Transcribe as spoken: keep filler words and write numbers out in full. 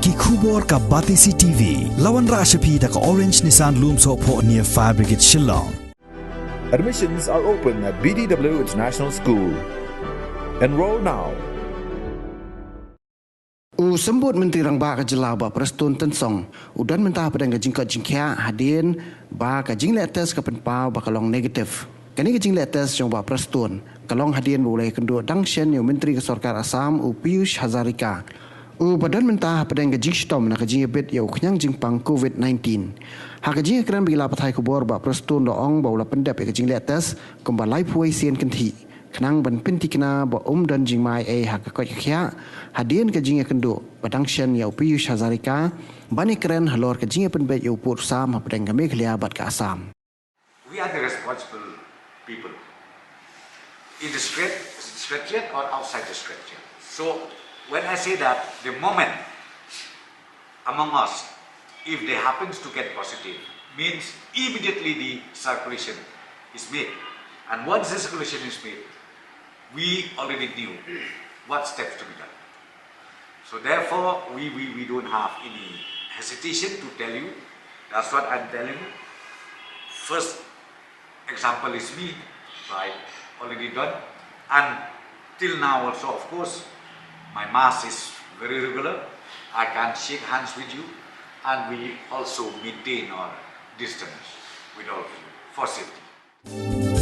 Ki khubor ka Batesi T V. La wanrah sha phi da ka Orange Nissan Lumsohphoh near Fire Brigade Shillong. Admissions are open at B D W International School. Enroll now. U Symbud Myntri Rangbah ka Jylla Bah Prestone Tynsong u don mynta hapdeng ka jingkoit jingkhiah hadien ba ka jingleh test ka pynpaw ba ka long negative. Kane ka jingleh test jong Bah Prestone ka long hadien ba u la ïakynduh dang shen ïa u Myntri ka Sorkar Assam u Piyush Hazarika. U ba don mynta hapdeng ka jingshitom na ka jingïabit ïa u khñiang jingpang COVID nineteen. Ha ka jingïakren bad ki lad pathai khubor Bah Prestone u la ong ba u la pyndep ïa ka jingleh test kumba laiphew wei sien kynthih khnang ban pyntikna ba um don jingmai ei ha ka koit ka khiah hadien ka jingïakynduh ba dang shen ïa u Piyush Hazarika ban ïakren halor ka jingïapynbeit ïa u pud u sam hapdeng ka Meghalaya bad ka Assam. We are the responsible people in the stretch, stretchyard or outside the stretchyard. So when I say that, the moment among us, if they happens to get positive, means immediately the circulation is made. And once the circulation is made, we already knew what steps to be done. So therefore, we, we, we don't have any hesitation to tell you. That's what I'm telling you. First example is me, so I already done. And till now also, of course, my mask is very regular. I can shake hands with you, and we also maintain our distance with all of you for safety.